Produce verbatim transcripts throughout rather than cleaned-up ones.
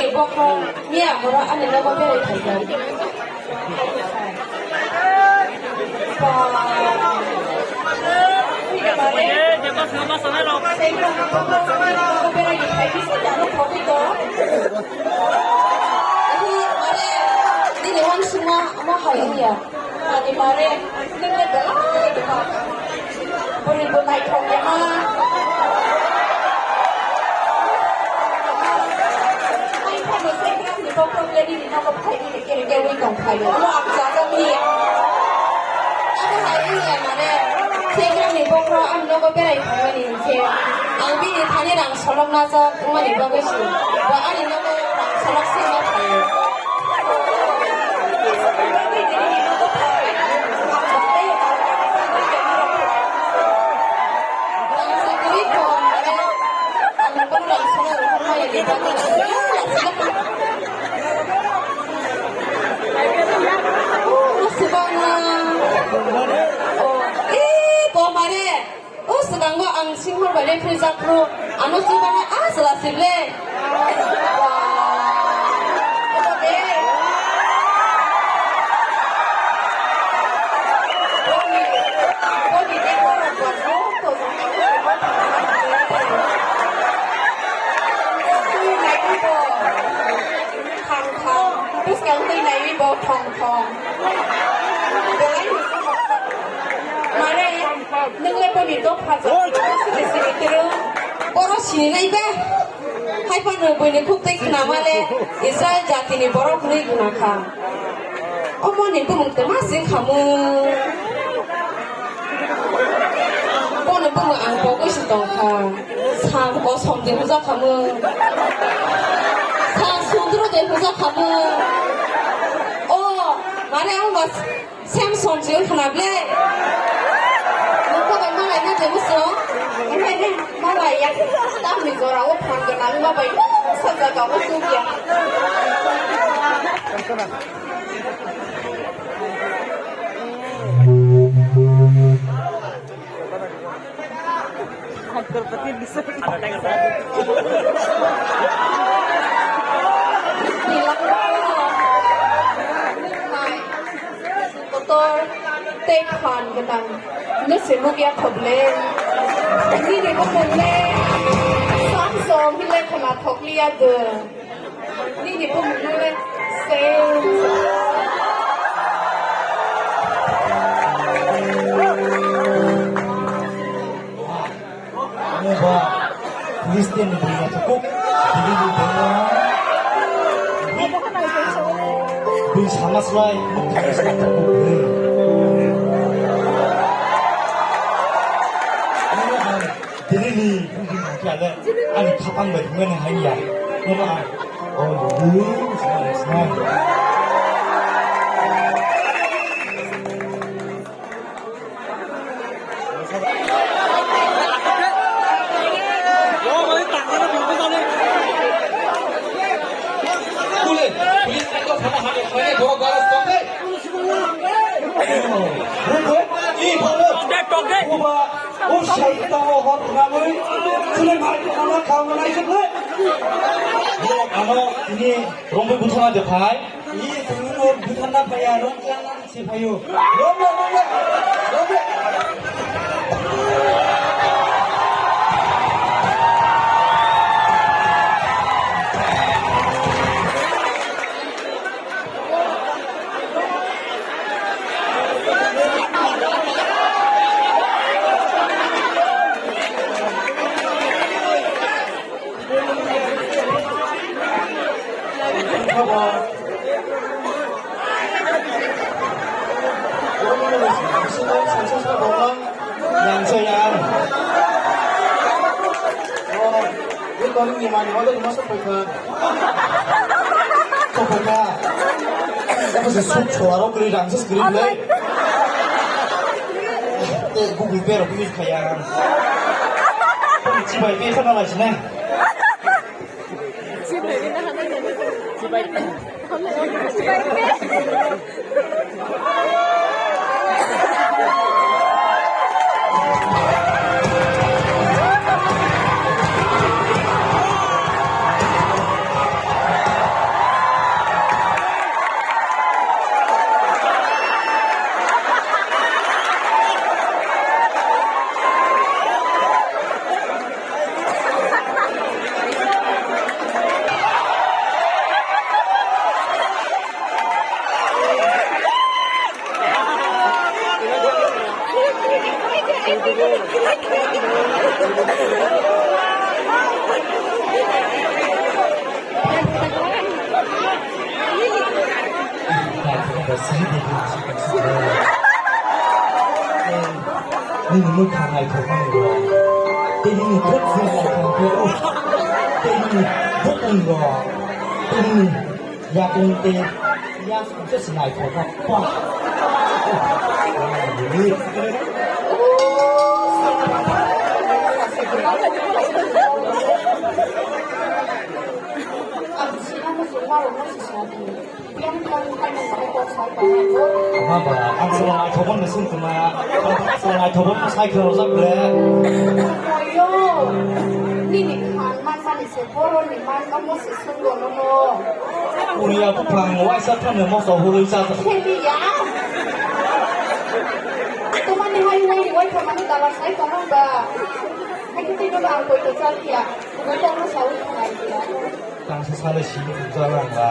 Bokhorok miya horo ani nogo berai phaikha. Nini wansukma ma hai wngya. Ani mare, nini belai belai. Bwrwi bo naithok ya ma. Ai phano se gram ni bokhorok le nini nogo phai nini kere kere wi tong phai. Omo ang jaga mi. Abo hai wngya mare. Se gram ni bokhorok ang nogo berai phai mani hwnkhe. Ang bini thani rang solok najak wngmani bagwi se. Bo ani nogo rang solok se ma phai. O swkango ang singhor bai le phrijak phru, ano chubana a chwla sib le. Wah. Obo de. Boni, boni de borok bo joto jagao. Twi naiwi bo thang thang, bwskang twi naiwi bo thong thong. Belai mare. Nwng le boni dopha jat sini sini kwrwng. Borok sininai ba? Hai phano buini khuk tei khna male Israel jatini borok hwnwi khna kha. Omoni bumung tei ma sing khamung. Bono bumung ang pogwi se tong kha. Sam o som de huja khamung. Sam sundro de huja khamung. O, mare ang mas Samson se wngkha na ble? Nokha bai malai na je muso? Onkhaide malai ya. Tamni jora o phan gwnang ma bai mungsa jaga o chuk ya. Kotor tei phan gwnang no se nukya khoble. Nini bumung le Samson hinle khna thokliya de. Nini bumung le se. Omo ba Christian ni bwrwi naithok kuk. Bini bwrwi naithok. Bwrwi sama slai, bwrwi sama slai naithok kuk. Omo ba Delhi ni bwrwi naithok ale, ani khapang bai thangmani haiya. Omo ang, oh, bwrwi sama slai. Ano tini rombo buthana de phai. Ye, tini rombo buthana phai, aro. Sipayo. Romle, romle, romle. Yang sayang. Oh, ini kau ni mana ada masuk peka. Kau peka. Apa sih suk suara kiri dan ses kiri le. Eh, Google Pay rok use kaya. Cibai pay sana lah sini. Nini mwkhang naithok mani rw. Tei nini khwtwng naithok khe, oh. Tei nini bukung rw. Tei nini yakung tei yak just naithok khe. Wah. Ang sinai muchung ma rok no si sa di. Yang thang thang ni sai kok sai tong ai bo. Ama ba, ang sala naithok no sung tuma. Sala naithok no sai khe rojak le. Oyo, nini khan man mani se boro ni man no mo se sung go no no. Kuria buphang waisa thang no mo so hului sa. Kheli ya. Tumani hai wai wai thamani dala sai tong ba. Hai kiti no ba ang koi to chal ya. Koi to no sa u thang ai ya. Tangsa sale sini jalan ba.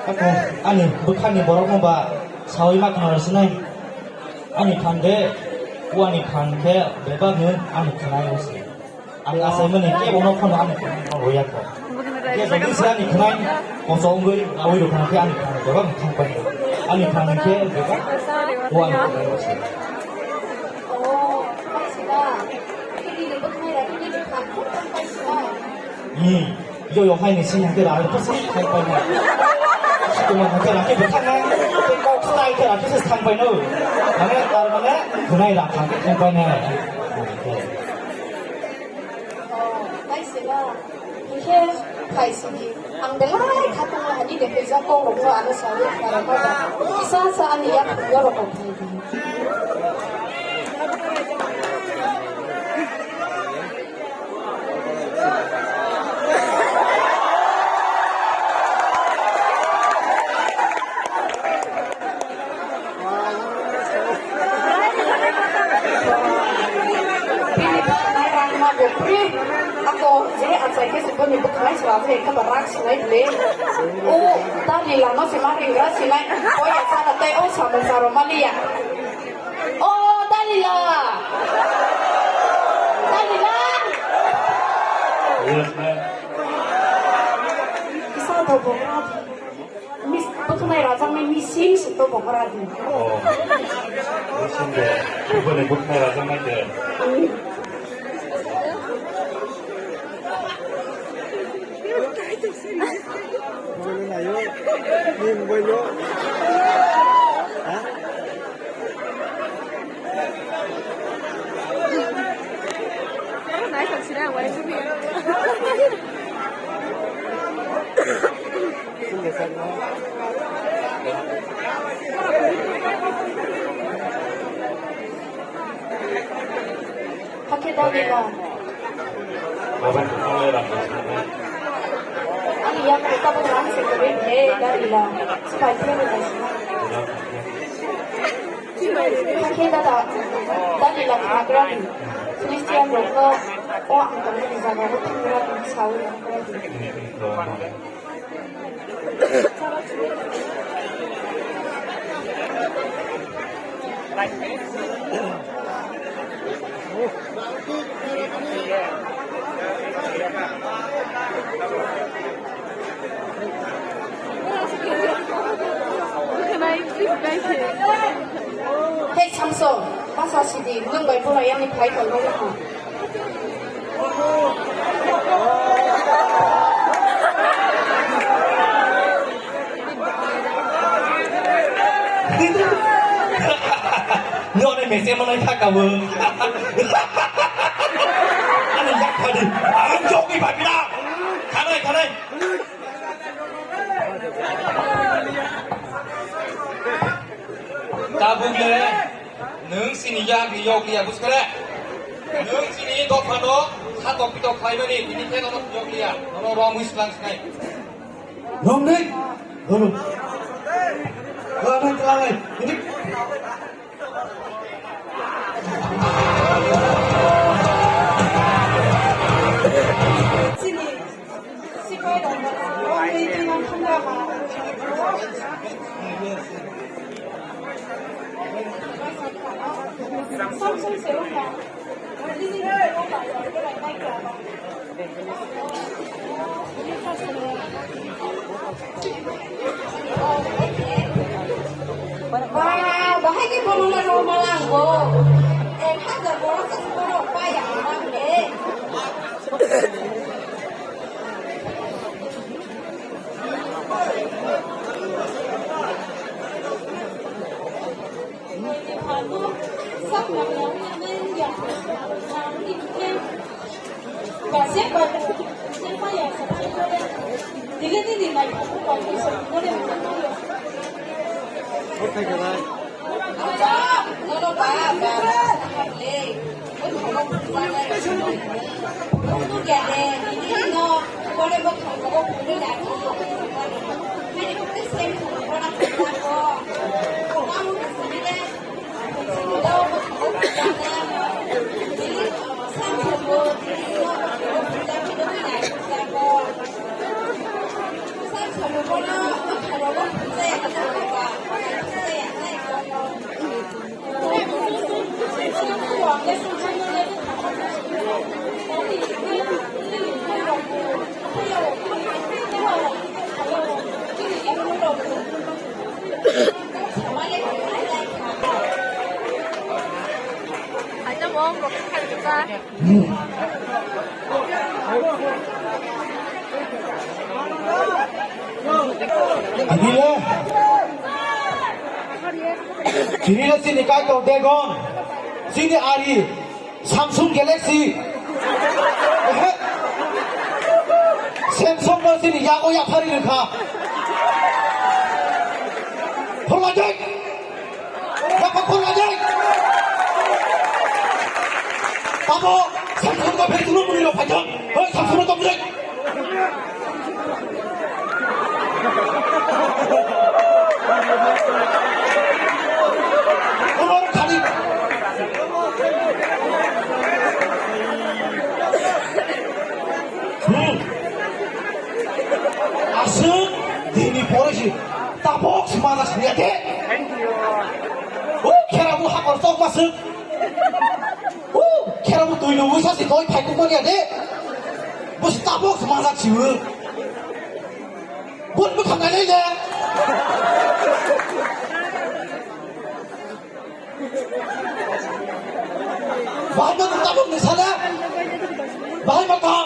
Ako ani bwkhani borok no ba sawi ma khna sinai. Ani phan de, ani phan khe bebak ni ani khna yo se. Ang asai mani ke bono phano ani khna roya ko. Ke jodi se ani khna koso ungui awi ro khna khe ani khna bebak ni thang pai. Ani phan khe bebak ani khna yo se. Oh, paisina. Ini ni bwkhani ra ini ni phan ko paisina. Hmm. Yo yo hai ni sini ke ra ko se thang pai na. Kuma ke ra ke thang na. Ko sai ke ra ke se thang pai no. Mane tar mane khna ra thang ke thang pai na. Oh, paisina. Khe phaisini, ang belai khatung hani de phaijak kok rok no ano sawi kharok no ba. Sa sa ani yak phungo rok kok phai di. Bini bwkhwnai rangma bo pri. Ako je achai khe se boni bwkhwnai sra je khe ba rak sinai bwle. O Dalila no se ma ringra sinai. O ya sara tei o samung saro maliya. O Dalila. Dalila. Yes, ma'am. Kisa do bo. Mis-, bwkhwnai rajaknai mising se to bokora di. Oh. Mising de. Bwkhwnai, bwkhwnai rajaknai de. Mobile nayo. Ni mobile lo. Ha? Hakhe dagi ba. Ani yak kota bo rang se kore he dagi la. Sipai khe ni dagi. Hakhe dada, dagi la khagra ni. Christian rok no o ang tongmani jaga o thangra ni sawi ang kora di. Hei, Samson, masa sidi, nwng bai bola yang ni khlai tong nai ha. None mese manai thaka bo. Ani yak phadi. Ang jogi bhabina. Khanai, khanai. Tabuk le. Nwng chini yak ni yok liya, buskha le? Nwng chini dopha no khatok pitok khlai mani, bini khe nono yok liya, nono romwi swlang snai. Romwi? Romwi. Romwi twlangnai. Ini. Chini. Ba, bahai khe bono le rw malang bo. Ek hajar borok se borok pai ang mang de. Agile. Chini le chini Kaitor Dagon. Chini ari Samsung Galaxy. Ehe. Samsung no chini yago yaphari rwkha. Phulajak. Bapa khorlajak. Tamo, Samsung ba phai tulu muni rok phaijak. Hoi, Samsung rok tongmrek. Kono rok khani. Hmm. Aswk dini pore si tabok si mana sini ate. O khera bu hakor sok maswk. O khera bu tui nungwi sa si koi phai kuk mani ate. Bus tabok si mana si bu. Bun bu khanai le le. Bahai ma tabuk ni sana. Bahai ma ta.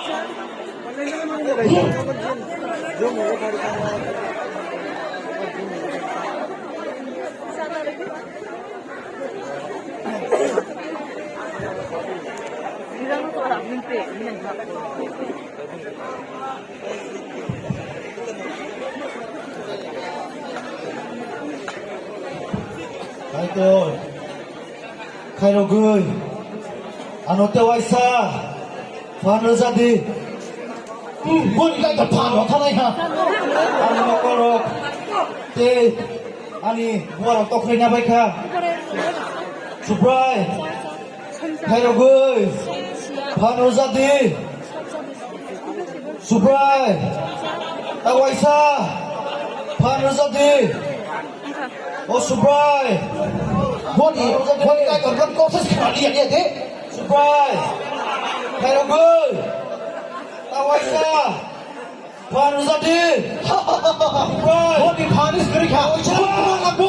Kaitor, khairogwi, ano tewaisa, phan rwja di. Hmm, boni kaitor phan rw thanai ha. Ani mokorok, tei ani buarok tokhorwi nabaikha. Subrai. Khairogwi. Phan rwja di. Subrai. Tawaisa. Phan rwja di. O Subrai. Boni, boni kaitor, boni kok se sima dia, dia, de. Subrai. Khairogwi. Tawaisa. Phan rwja di. Boni phan is kri kha. Tawaisa.